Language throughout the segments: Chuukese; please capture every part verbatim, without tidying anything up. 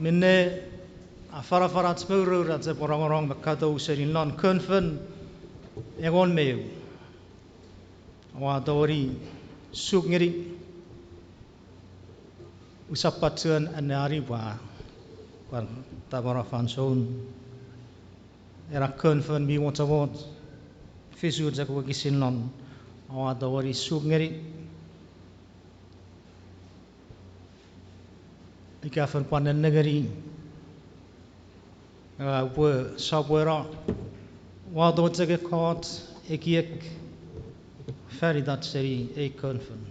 Minne a afanafan ach mourour ach epwe rongorong me katou seni non Konfen engon me eu. Oua tongeni suk ngeni, usap pwan chuen anneani pwe, pwan tapweno fansoun ena Konfen mi mochomoch, fisu chok wokisin non, oua tongeni suk ngeni. Ika fen pwan nennengeni, a, upwe sopweno wato chok ekkoch ekiek fan itach seni ei Konfen.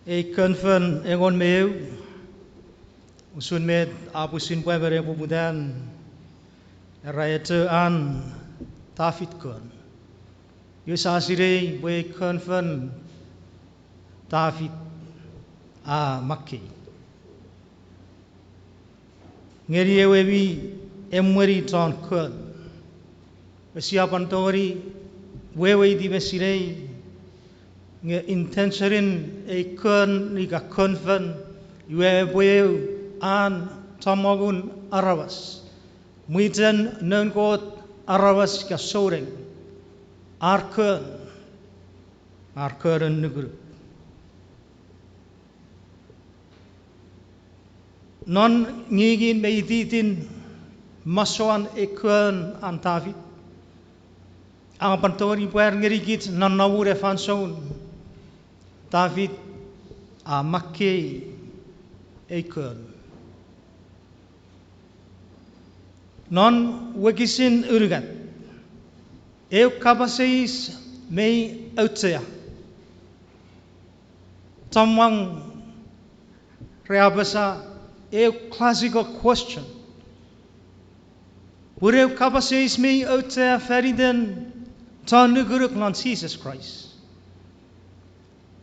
Ei Konfen engon me eu, usun met a pwisin pwe emon e poputan, era echo an Tafit Kon. Iwe sia sinei pwe ei Konfen Tafit a makkei. Ngeni ewe mi emweni chon kon. Sia pwan tongeni weweiti me sinei nge intention-in ei kon ika Konfen, iwe epwe eu an chommongun aramas, mwichen noun Kot aramas ika souneng, ar kon, ar konen nukunuk. Non ngingin me ititin masouan ei kon an Tafit, a pwan tongeni pwar ngenikich non nonnomun ei fansoun, Tafit a makkei ei kon. Non wokisin unungat, eu kapas eis mei auchea. Chommong ra apasa eu classical question. Pun eu kapas eis mei auchea faniten chon nukunuk non Jises Kraist.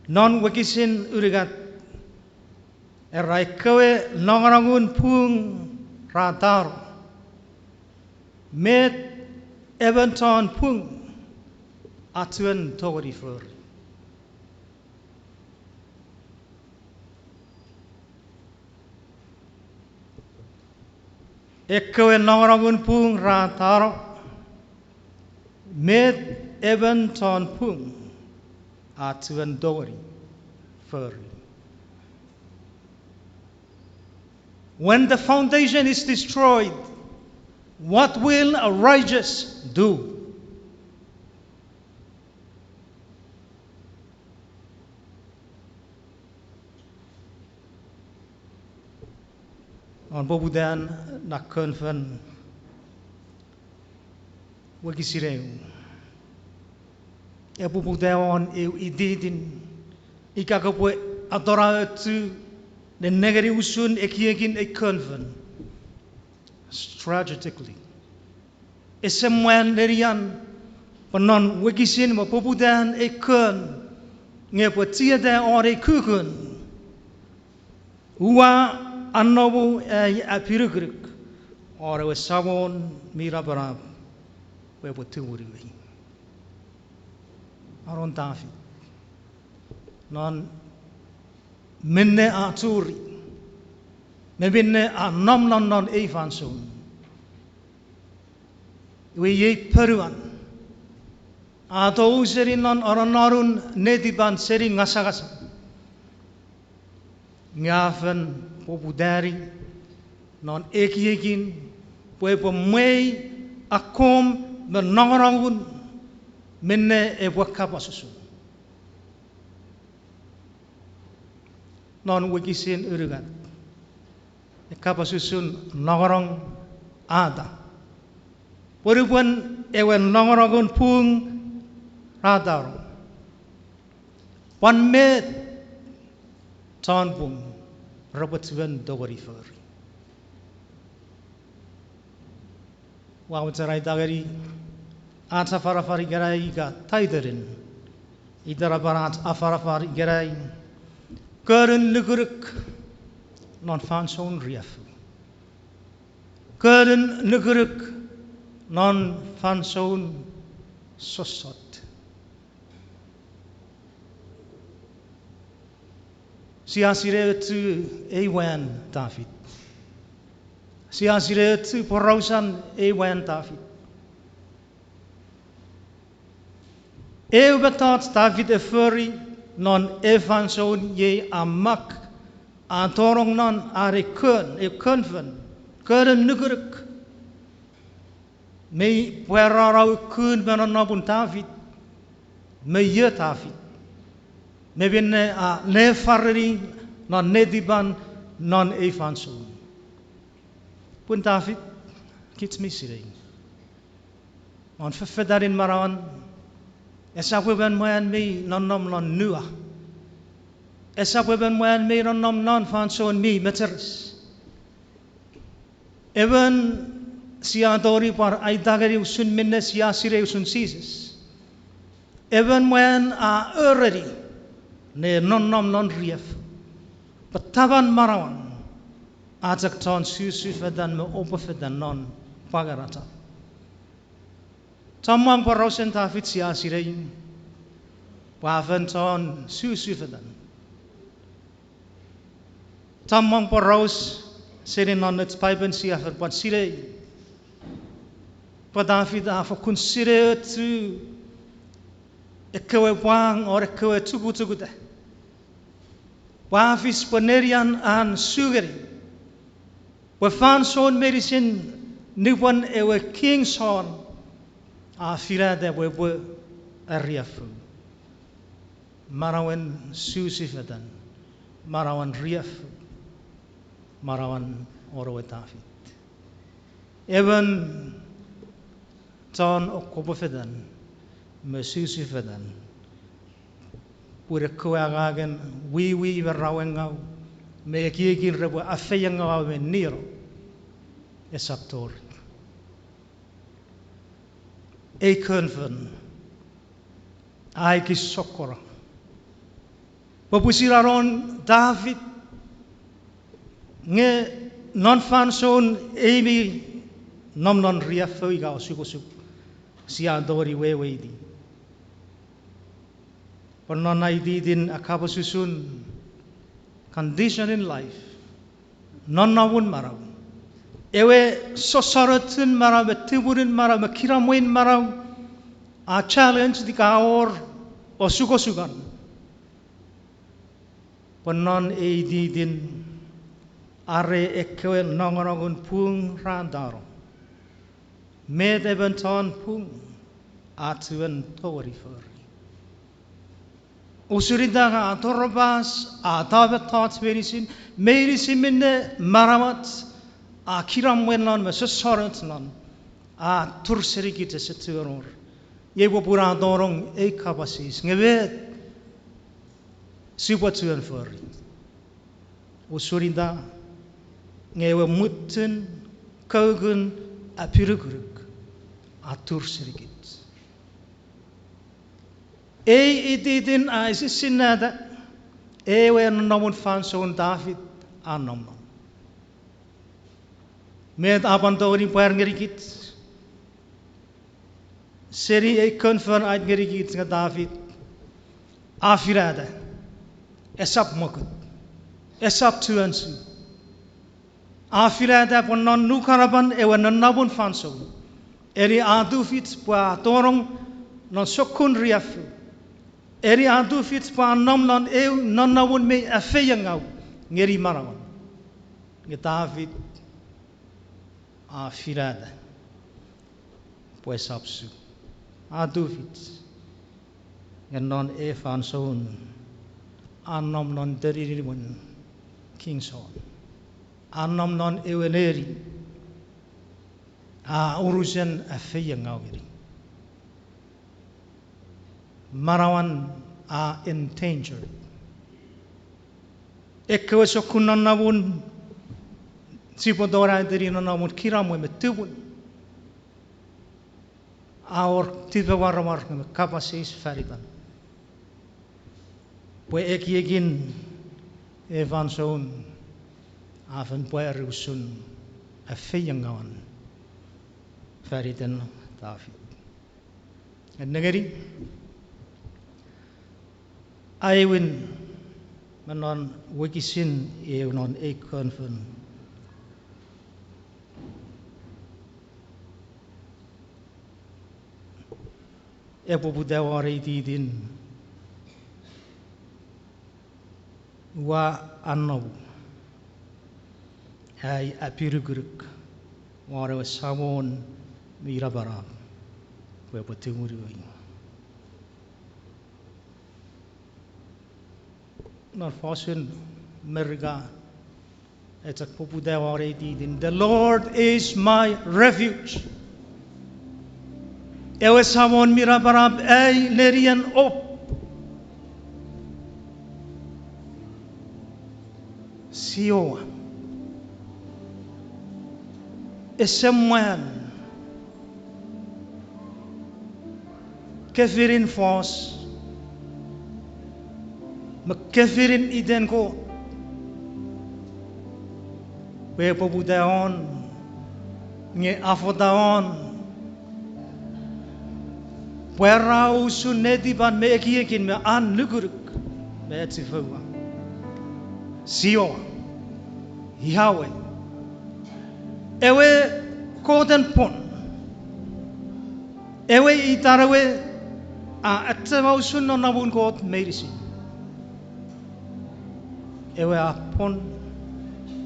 Non wokisin unungat, era ekkewe nongonongun pung ra tano, met emon chon pung a chuen tongeni fori. Ekkewe nongonongun pung ra tano, met emon chon pung a chuen tongeni fori. When the foundation is destroyed, what will a righteous do? Non poputan na Konfen wokisin eu, epwe poputa won eu ititin, ika kopwe atonaochu ne nengeni usun ekiekin ei Konfen. Strategically, ese mwan nenian pwe non wokisin me poputan ei kon, nge epwe chieta won ei kukun, ua anomu ai apinukunuk won ewe Samon mi Napanap pwe epwe tumunu ei. Anon Tafit, non minne a churi me minne a nom non non ei fansoun, iwe iei ponuan a tou seni non anononun netipan seni ngasangasan. Nge a fen poputani non ekiekin pwe epwe mwei akkom me nongonongun minne epwe kapas usun. Non wokisin unungat, e kapas usun nongonong ata. Pwe nupwen ewe nongonongun pung ra tano, pwan met chon pung repwe chuen tongeni fori. Ua mochen aita ngeni ach afanafan ikenai ika taitenin itenapan ach afanafan ikenai: Konun nukunuk non fansoun riaffou. Konun nukunuk non fansoun sossot. Sia sineochu ei mwan Tafit. Sia sineochu porausan ei mwan Tafit. Eu mettoch Tafit e fori non ei fansoun iei a mak, a tonong non an ei kon, ei konfen, konen nukunuk. Mei pwarano ukukun me nonnomun Tafit, me io Tafit, me minne a nefareni non netipan non ei fansoun. Pun Tafit, kich mi sinei, non fefetanin manauan, esap emon mwan mi nonnom non nua. Esap emon mwan mi nonnom non fansoun mi mecheres. Emon sia tongeni pwan aita ngeni usun minne sia sinei usun Jises. Emon mwan a ereni ne nonnom non riaffou, pwe taman manauan a chok chon susufetan me opufetan non pwangenatan. Chommong porausen Tafit sia sinei pwe a fen chon susufetan. Chommong poraus seni non ach Paipen sia fen pwan sinei pwe Tafit a fokkun sineochu ekkewe pwang o ekkewe chukuchukuta. Pwe a fis pwe nenian an su ngeni pwe fansoun meinisin nupwen ewe King Saul a finata pwe epwe ariaffou, manauen susufetan, manauen riaffou, manauen onowe Tafit. Emon chon okkopofetan me susufetan, pwe ekkewe angangen wiwi me rawengau me ekiekin repwe afeiengawa me nieno, esap tori. Ei konfen a ekis sokkono pwe pwisin anon Tafit, nge non fansoun ei mi nom non riaffou ika osukosuk, sia tongeni weweiti pwe non aititin a kapas usun condition in life, nonnomun manau, ewe sossonotun manau me tumunun manau me kinamwen manau a challenge ika a wor osukosukan. Pwe non ei ititin are ekkewe nongonongun pung ra tano, met emon chon pung a chuen tongeni fori? Usun ita a toropas, a tau mettoch meinisin, meinisin minne manauach a kinamwe non me sossonot non, a tur senikich ese chuen wor. Iei popun a tonong ei kapas eis, nge met sipwe chuen fori? Usun ita, nge ewe mutun, koukun, apinukunuk a tur senikich. Ei ititin a esisinnata ewe nonnomun fansoun Tafit a nom non. Met a pwan tongeni pwar ngenikich seni ei konfen a aiti ngenikich nge Tafit a filata, esap mokut, esap chuen su. A filata pwe non nukanapan ewe nonnomun fansoun, eni a tufich pwe a tonong non sokkun riaffou. Eni a tufich pwe a nom non eu nonnomun mi afeiengau ngeni manauan. Nge Tafit a filata pwe esap su. A tufich, nge non ei fansoun a nom non teninimwen King Saul. A nom non ewe neni a unusen afeiengau ngeni. Manauan a endangered. Ekkewe sokkun nonnomun, sipwe tongeni aiti nonnomun kinamwe me tumun, a wor tipemwaramwar me kapas eis fanitan. Pwe ekiekin ei fansoun a fen pwari usun afeiengawan fanitan Tafit. Nengeni, aewin, Me non wokisin eu non ei conference, epwe poputa won ei titin, ua anomu ai apinukunuk won ewe Samon mi napanap pwe epwe tumunu ei. Non fosun Merika, a chok poputa won ei titin, The Lord is my refuge. Ewe Samon mi napanap ai nenien op. Siowa. Ese mwan kefinin fos me kefinin iten Kot, pwe epwe poputa won nge a fota won pwarata usun netipan me ekiekin me an nukunuk me achifoua. Siowa, Yahweh, ewe Koten pwon, ewe itan ewe a achema usun nonnomun Kot meinisin. Ewe a pwon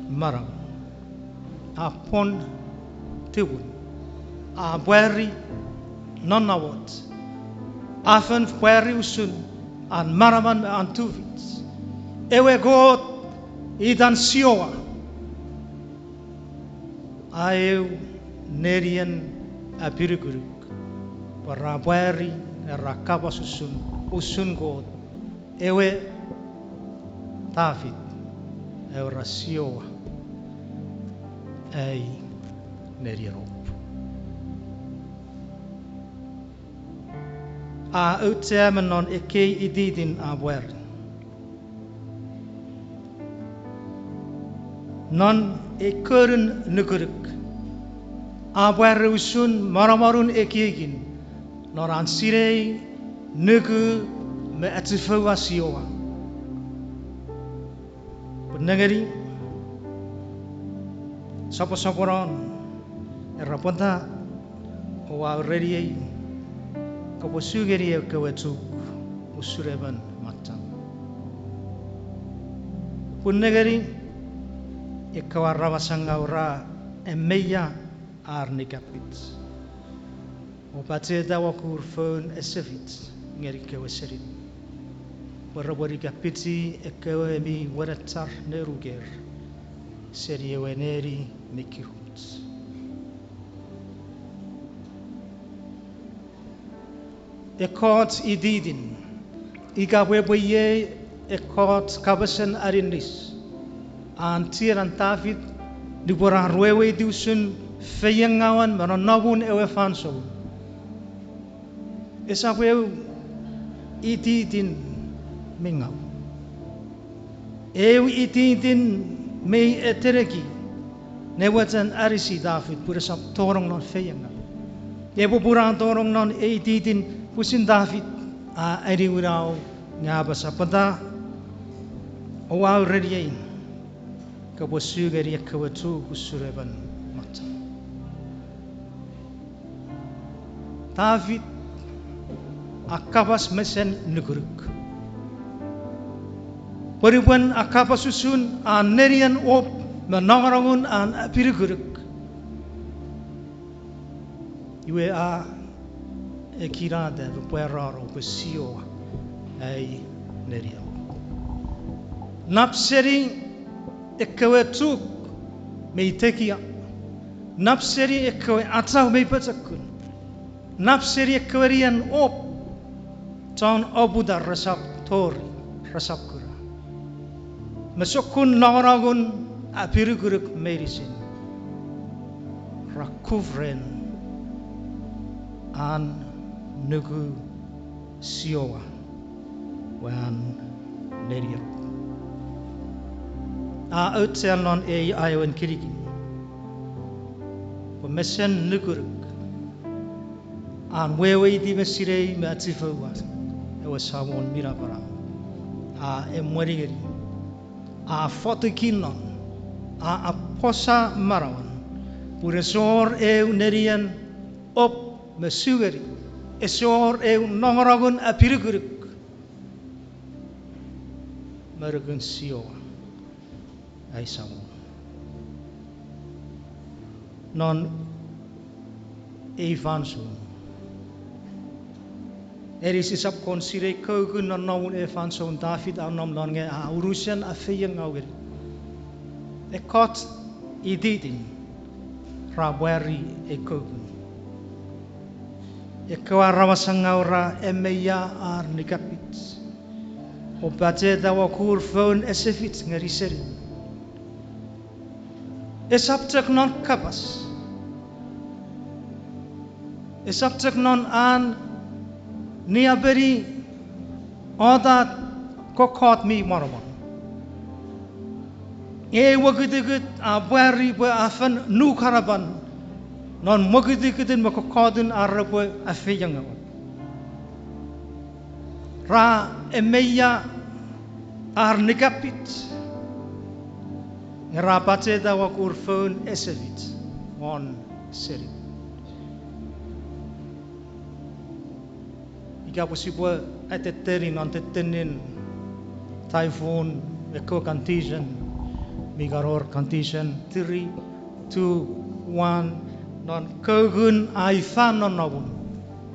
manau, a pwon tumun, a pwari nonnomoch, a fen pwari usun an manaman me an tufich. Ewe Kot itan Siowa, a eu nenien apinukunuk, pwe ra pwari, ra kapas usun, usun Kot, ewe Tafit, ewe ra Siowa, ai nenien op. A auchea me non ekkei ititin a pwari. Non ei konun nukunuk, a pwari usun manamanun ekiekin non an sinei, nuku, me achifoua Siowa. Pwe nengeni, soposoponon, era pwata oua ureniei, kopwe su ngeni ekkewe chuk usun emon machang. Pwe nengeni, ekkewe aramas ngaw ra emeia ar nikapich. O pacheta wokur foun ese fich ngeni kewe senit, pwe repwe nikapichi ekkewe mi wenechar nenuker seni ewe neni mi kiroch. Ekkoch ititin, ika pwe epwe iei ekkoch kapasen aninis an chienan Tafit, nupwen ar weweiti usun feiengawan me nonnomun ewe fansoun. Esap eu ititin mi ngaw. Eu ititin mi eteneki ne mochen anisi Tafit pwe esap tonong non feiengaw. Epwe pun a tonong non ei ititin pwisin Tafit a aniwinaw nge a apasa pwata oua ureniei, kopwe su ngeni ekkewe chuk usun emon machang. Tafit a kapas mesen nukunuk. Pwe nupwen a kapas usun an nenien op me nongonongun an apinukunuk, iwe a ekinata me pwarano pwe Siowa ai nenien op. Nap seni ekkewe chuk mi tekia, nap seni ekkewe achau mi pochokun, nap seni ekkewe nenien op chon oputa resap tori, resap kuna. Me sokkun nongonongun apinukunuk meinisin ra kuf ren an nuku Siowa, pwe an nenien op. A auchea non ei aewin kinikin pwe mesen nukunuk an weweiti me sinei me achifoua ewe Samon mi napanap a emweni ngeni a fotuki non, a apasa manauan, pun ese wor eu nenien op me su ngeni, ese wor eu nongonongen apinukunuk me nukun Jiowa ai Samon. Non ei fansoun, eni sisap kon sinei kaukun non nonnomun ei fansoun Tafit a nom non nge a unusen afeiengaw ngeni. Ekkoch ititin ra pwari ei kaukun. Ekkewe aramas ngau ra emeia ar nikapich o pacheta wokur foun ese fich ngeni senin. Esap chok non kapas, esap chok non an niapeni ota kokkot mi monomon. Ei wokitikit a pwari pwe a fen nukanapan non wokitikitun me kokkotun ar repwe afeiengaw. Ra emeia ar nikapich, nge ra pacheta wokur foun ese fich won senin. Ika pwe sipwe atetteni non tettenin typhoon, ekkewe condition mi kan wor, condition three, two, one, non kaukun a ifa non nonnomun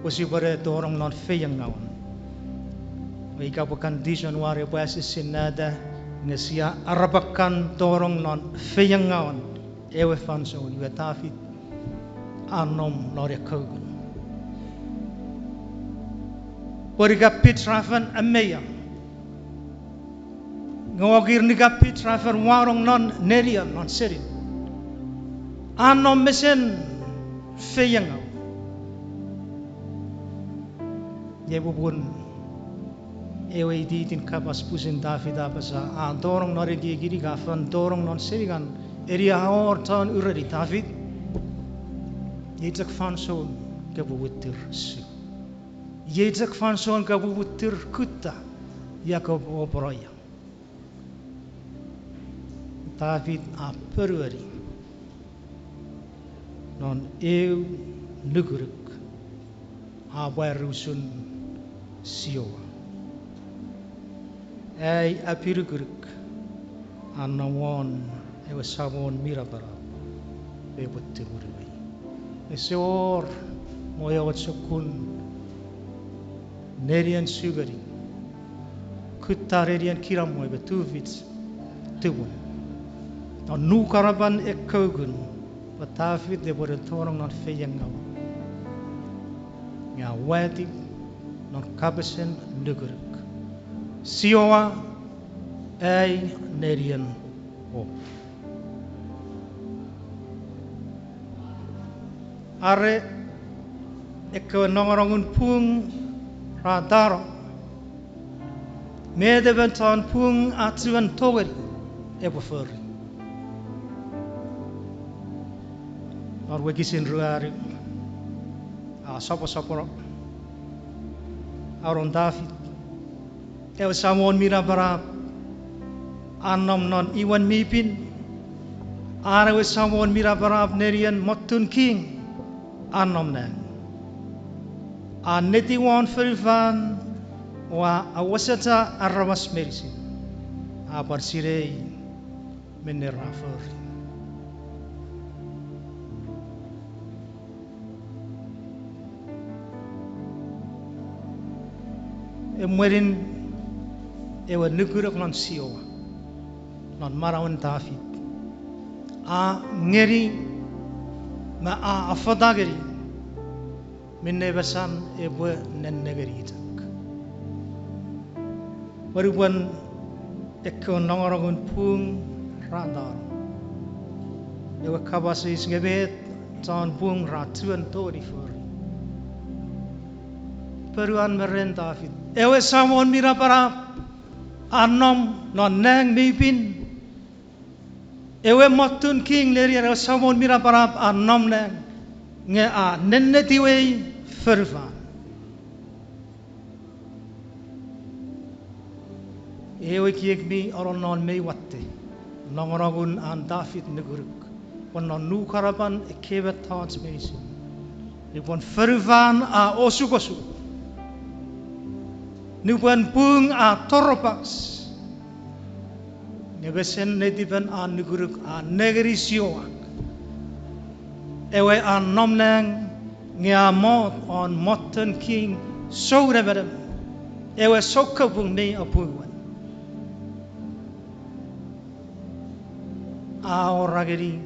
pwe sipwene tonong non feiengawan. Nge ika pwe condition won epwe esisinnata, nge sia arapakan tonong non feiengawan ewe fansoun iwe Tafit a nom non ei kaukun. Pwe nikapich ra fen ameia, nge wokir nikapich ra fen wanong non nenian non senin. A nom mesen feiengaw. Iei popun ewe ititin kapas pusin Tafit a apasa a tonong non ekiekin ika a fen tonong non seningan, eni a wor chon ureni Tafit, iei chok fansoun kopwe mwitir su. Iei chok fansoun kopwe mwitir kutta ia kopwe opono ia. Tafit a ponueni non eu nukunuk a pwari usun Jiowa. Ai apinukunuk a nom won ewe Samon mi Napanap pwe epwe tumunu ei. Ese wor mo ewe sokkun nenien su ngeni, kutta nenien kinamwe me tufich tumun non nukanapan ei kaukun pwe Tafit epwe ne tonong non feiengaw. Nge a wati non kapasen nukunuk, Jiowa ai nenien op. Are ekkewe nongonongun pung ra tano, met emon chon pung a chuen tongeni epwe fori? Non wokisin ruanu a soposopono anon Tafit, ewe Samon mi Napanap a nom non imwen mi pin, an ewe Samon mi Napanap nenien motun king a nom nang. A neti won fonufan o a aweseta aramas meinisin, a pwan sinei minne ra fori. Emwenin ewe nukunuk non Jiowa non manauen Tafit a ngeni me a affata ngeni minne mesan epwe nennengeni chok. Pwe nupwen ekkewe nongonongun pung ra tano, ewe kapas eis nge met chon pung ra chuen tongeni fori? Ponuan me ren Tafit, ewe Samon mi Napanap a nom non nang mi pin. Ewe motun king nenien ewe Samon mi Napanap a nom nang, nge a nennetiwei fonufan. Ewe ekiek mi anonnon mei watte Nongonongun an Tafit nukunuk, pwe non nukanapan ekkei mettoch meinisin, nupwen fonufan a osukosuk, nupwen pung a toropas, nge mesen netipen an nukunuk a nengeni Jiowa, ewe a nom nang, nge a mot won motten king sounemenem, ewe soukapung mi apungu. A awora ngeni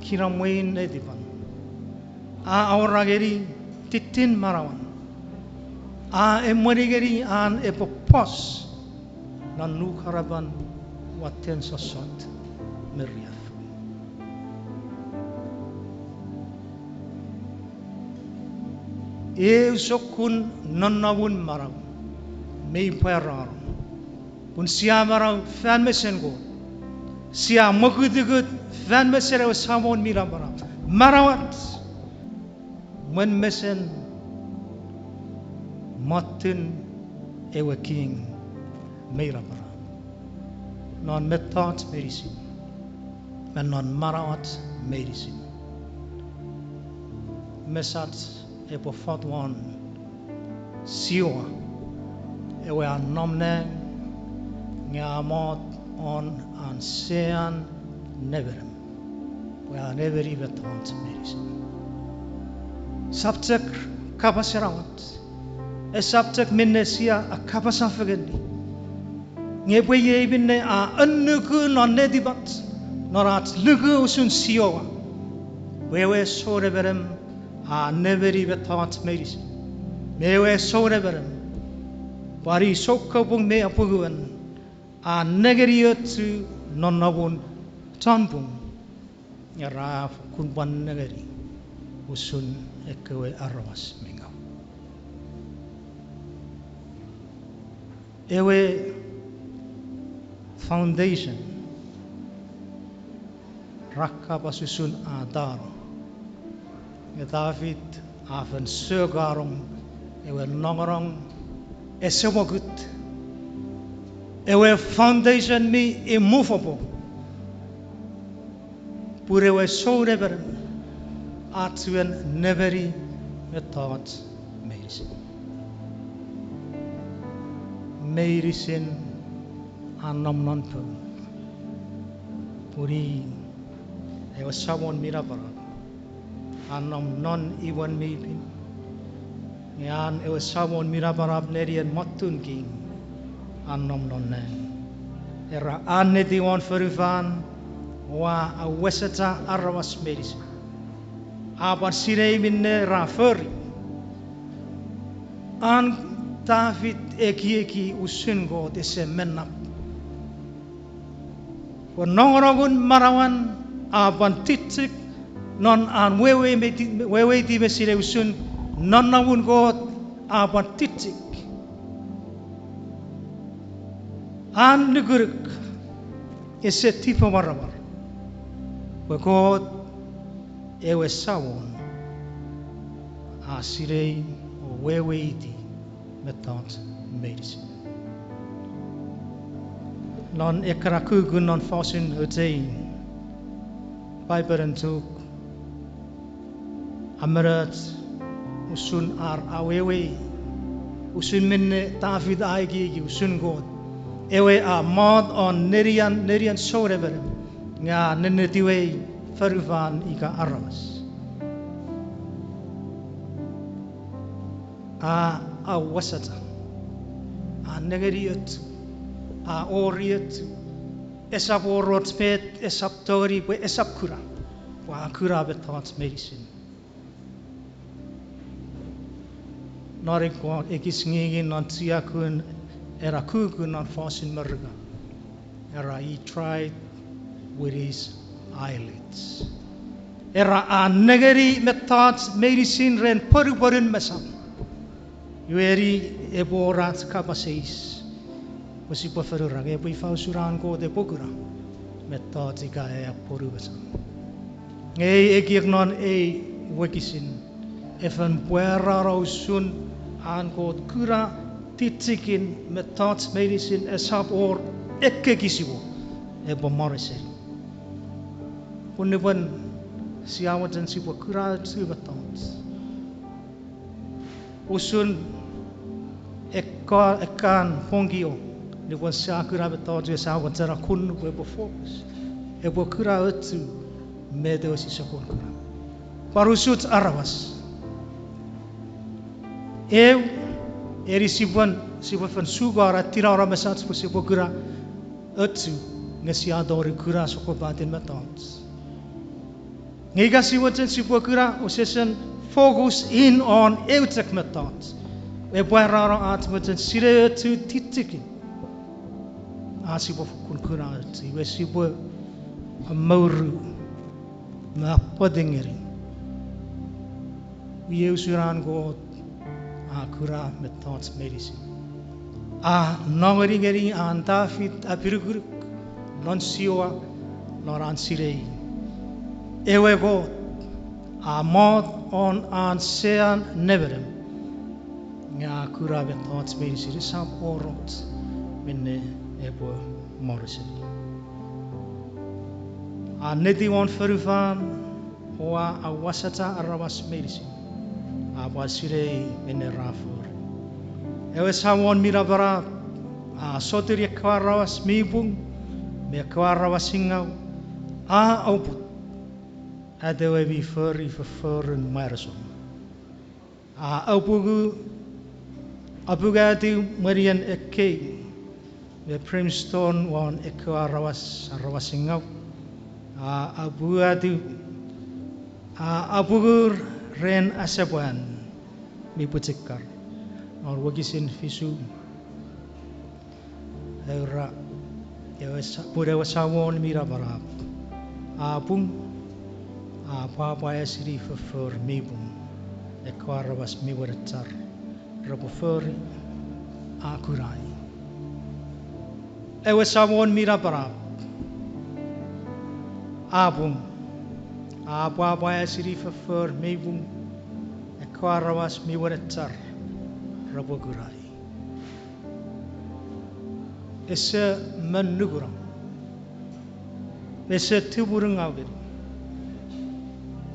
kinamwen netipan. A awora ngeni tittin manauan. A emweni ngeni an epwe pos non nukanapan watten sossot me riaffou. Eu sokkun nonnomun manau mi pwarano, pun sia manau fan mesen Kot, sia mokutukut fan mesen ewe Samon mi napanap, manauach mwen mesen motten ewe king mi napanap non mettoch meinisin me non manauach meinisin. Mesach epwe fot won Jiowa, ewe a nom nang, nge a mot won an sean nemenem, pwe a nemeni mettoch meinisin. Esap chok kapasen awach, esap chok minne sia akapasa fengeni, nge pwe iei minne a annuku non netipach, non ach nuku usun Jiowa, pwe ewe sounemenem a nemeni mettoch meinisin, me ewe sounemenem, pwan i soukapung me apungu, a nengeni ochu nonnomun chon pung, nge ra fokkun pwan nengeni usun ekkewe aramas mi ngaw. Ewe foundation ra kapas usun a tano, nge Tafit a fen sokanong ewe nongonong ese mokut, ewe foundation mi immovable, pun ewe sounemenem a chuen nemeni mettoch meinisin. Meinisin a nom non poun, pun i ewe Samon mi napanap, a nom non imwen mi pin, nge an ewe Samon mi napanap nenien mottun king a nom non nang. Era an neti won fonufan, a aweseta aramas meinisin. A pwan sinei minne ra fori. An Tafit ekieki usun Kot ese mennap, pwe nongonongun manauan a pwan tichik non an weweiti me sinei usun nonnomun Kot a pwan tichik. An nukunuk ese tipemwaramwar, pwe Kot ewe Samon a sinei o weweiti mettoch meinisin. Non ekkana kukkun non fosun auchean Paipelen Chuuk, a menoch usun ar awewei, usun minne Tafit a ekieki usun Kot, ewe a mot won nenien, nenien sounemenem, nge a nennetiwei fonufan ika aramas. A aweseta, a nengeni och, a orioch, esap wor och met esap tongeni pwe esap kuna, pwe a kuna mettoch meinisin. Non ekis ngingin non chiakun ena kukkun non fosun Merika, era, he tried with his eyelids. Era a nengeni mettoch meinisin ren ponuponun mesan. Iwe eni epwe wor ach kapas eis pwe sipwe fori ra, nge epwe ifa usun an Kot epwe kuna mettoch ika a ponu mesan? Nge ei ekiek non ei wokisin a fen pwarano usun an Kot kuna tichikin mettoch meinisin, esap wor ekkesiwon. epwe mworiseni. Pun nupwen sia mochen sipwe kuna ochu mettoch, usun ekka, ekkan pongkiong, nupwen sia kuna mettoch iwe sia mochen a kun pwe epwe focus, epwe kuna ochu met ewe sise kon kuna. Pwan usuch aramas, eu, eni sipwe, sipwe fen sukara tinano mesach pwe sipwe kuna ochu, nge sia tongeni kuna sokkopaten mettoch. Nge ika sia mochen sipwe kuna, usesen focus in on eu chok mettoch, epwe arano ach mochen sinei ochu tichikin. A sipwe fokkun kuna ochu, iwe sipwe amouru me apoti ngeni. Iei usun an Kot a kuna mettoch meinisin. A nongeni ngeni an Tafit apinukunuk non Jiowa, non an sinei ewe Kot a mot won an sean nemenem, nge a kuna mettoch meinisin, esap wor och minne epwe mworiseni. A neti won fonufan, o a awasata aramas meinisin, a pwan sinei minne ra fori. Ewe Samon mi napanap a sotuni ekkewe aramas mi pung me ekkewe aramas mi ngau, a oput atewe mi fori fofforun mwareson. A apungu, apungatiw mwenien ekkei me brimstone won ekkewe aramas, aramas mi ngau. A apungatiw, a apungur ren asepwan mi pwichikar. Non wokisin fisu, era, ewe sa-, pun ewe Samon mi napanap a pung, a pwapwaesini foffor mi pung, ekkewe aramas mi wenechar repwe fori, a kunai. Ewe Samon mi napanap a pung, a pwapwaesini foffor mi pung, ekkewe aramas mi wenechar repwe kunai. Ese men nukuno, ese tumunungaw ngeni,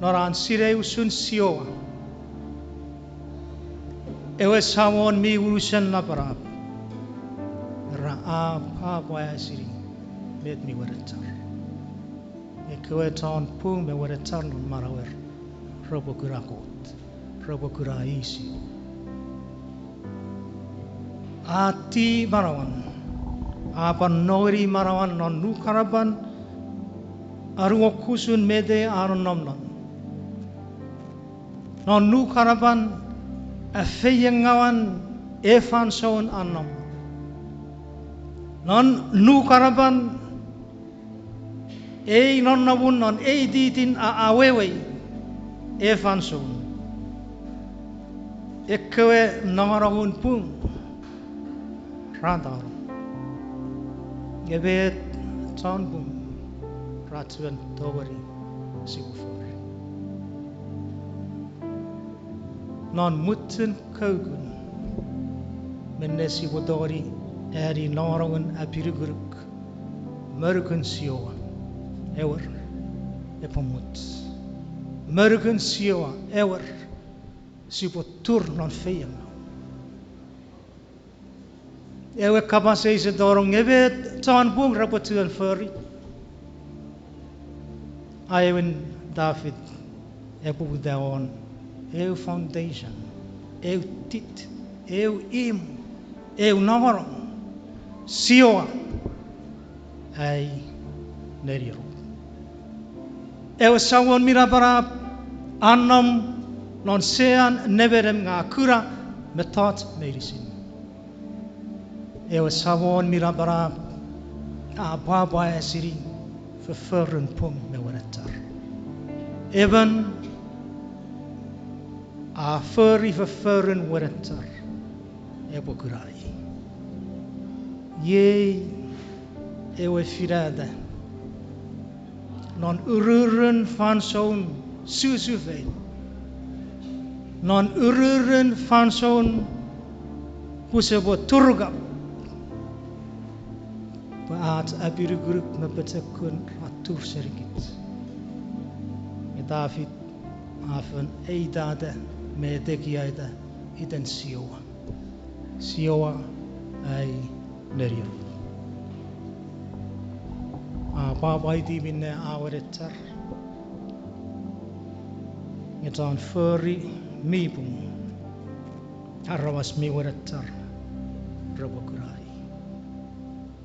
non an sinei usun Jiowa, ewe Samon mi unusen napanap, ra a pwapwaesini met mi wenechar. Ekkewe chon pung me wenechar non manauer repwe kuna Kot, repwe kuna Jiowa. A ti manauan, a pwan nongeni manauan non nukanapan anuokusun met a nonnom non. Non nukanapan afeiengawan ei fansoun a nom. Non nukanapan ei nonnomun non ei titin a awewei ei fansoun. Ekkewe nongonongun pung ra tano. Nge met chon pung ra chuen tongeni sipwe fori? Non mwichen kaukun, minne sipwe tongeni ani nongonongun apinukunuk, me nukun Jiowa ewer, epwe much. Me nukun Jiowa ewer, sipwe tur non feiengaw. Ewe kapas eis a tonong nge met chon pung repwe chuen fori. Aewin Tafit epwe uta won eu foundation, eu tit, eu imw, eu nongonong. Jiowa ai neniruk. Ewe Samon mi napanap a nom non sean nemenem nge a kuna mettoch meinisin. Ewe Samon mi napanap a pwapwaesini fofforun pung me wenechar. Emon a fori fofforun wenechar epwe kunai. Iei ewe finata non ururun fansoun susufei, non ururun fansoun pwe sipwe turukap. Pwe ach apinukunuk me pochokun a tur senikich. Nge Tafit a fen eitata me etekiata iten Jiowa. Jiowa ai nenien. A pwapwaiti minne a wenechar. Nge chon fori mi pung, aramas mi wenechar repwe kunani.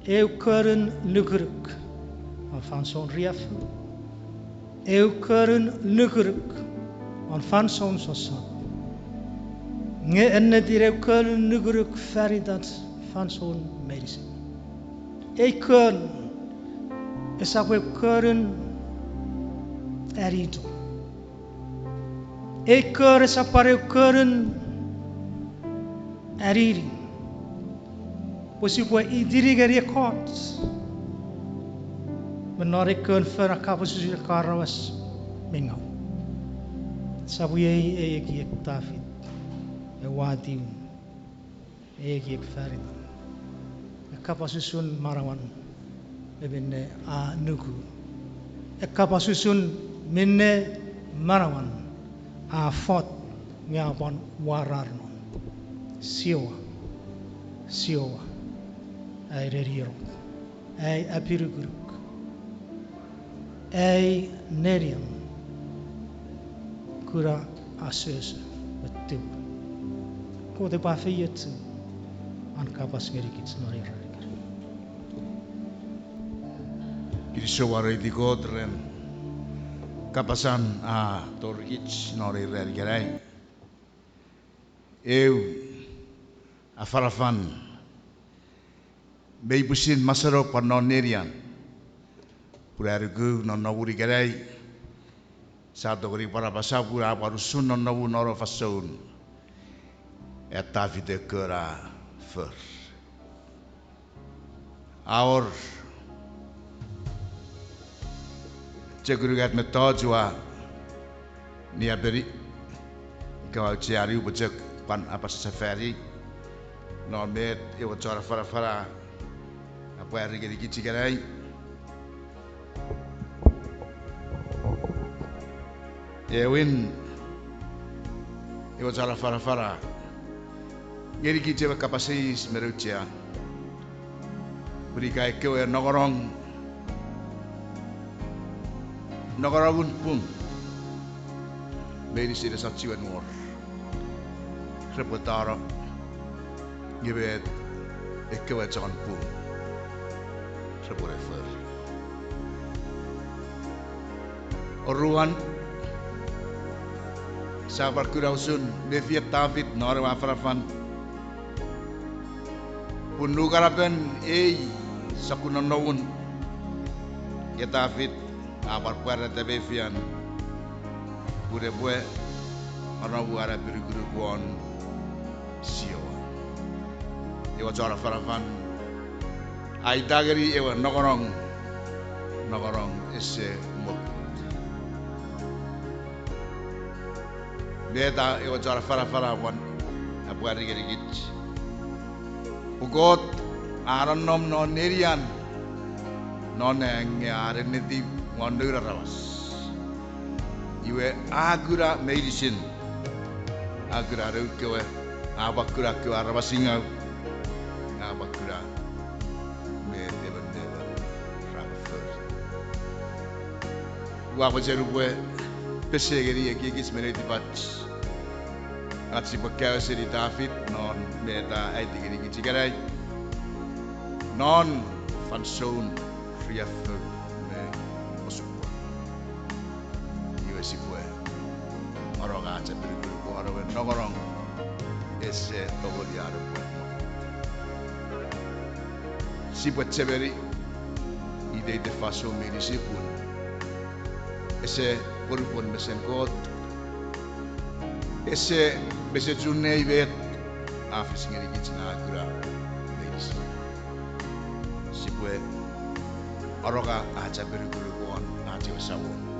Eu konun nukunuk won fansoun riaffou. Eu konun nukunuk won fansoun sossot. Nge ennetin eu konun nukunuk fan itach fansoun meinisin. Ei kon esap eu konun anito. Ei kon esap pwan eu konun anini. Pwe sipwe itini ngeni ekkoch me non ei kon fen a kapas usun ekkoch aramas mi ngau. Sap iei ei ekiek Tafit e watiw, ei ekiek fan itan. E kapas usun manauan me minne a nuku. E kapas usun minne manauan a fot nge a pwan warar non. Jiowa, Jiowa, ai nenien, ai apinukunuk, ai nenien, kuna asoso me tiu. Kot epwe afeiochu an kapas ngenikich non ei ran ikenai. Kinisou wareiti Kot ren kapasan a torikich non ei ran ikenai. Eu afanafan mei pwisin maseno pwan non nenian. Pun a nuku nonnomun ikenai, sia tongeni pwan apasa pun a pwan usun nonnomun non fansoun a Tafit e kon a for. A wor chok unungat mettoch ua niapeni, ika ua aucheani pwe chok pwan apasa sefani non met ewe chon afanafan a pwari ngenikich ikenai. Ewin, ewe chon afanafan a ngenikich ewe kapas eis me auchea. Pun ika ekkewe nongonong, nongonongun pung meinisin esap chiwen wor, repwe tano, nge met ekkewe chon pung repwe ne fori? Oruan, sia pwan kuna usun mefien Tafit non ewe afanafan. Pun nukanapen ei sokkun nonnomun, e Tafit a pwan pwarata mefien pun epwe anomu an apinukunuk won Jiowa. Ewe chon afanafan a aita ngeni ewe nongonong, nongonong ese mokut. Met ewe chon afanafan a pwan apwari ngenikich, pwe Kot a nonnom non nenian non nang nge a nennetiw won noun aramas. Iwe a kuna meinisin, a kuna noun kewe, a pwan kuna kewe aramas ingau, a pwan kuna met emon me emon ra fori. Ua mochen upwe pesei ngeni ekiekich me netipach ach sipwe kaeo seni Tafit non met a aiti ngenikich ikenai non fansoun riaffou me osupwang. Iwe sipwe anonga ach apinukunuk won ewe nongonong ese tongeni an epwe mokut. Sipwe chechemeni iteiten fansoun meinisin pun ese pwonupwon mesen Kot, ese mesechun nei met a fis ngenikich ne kuna meinisin. Sipwe anonga ach apinukunuk won ach ewe Samon.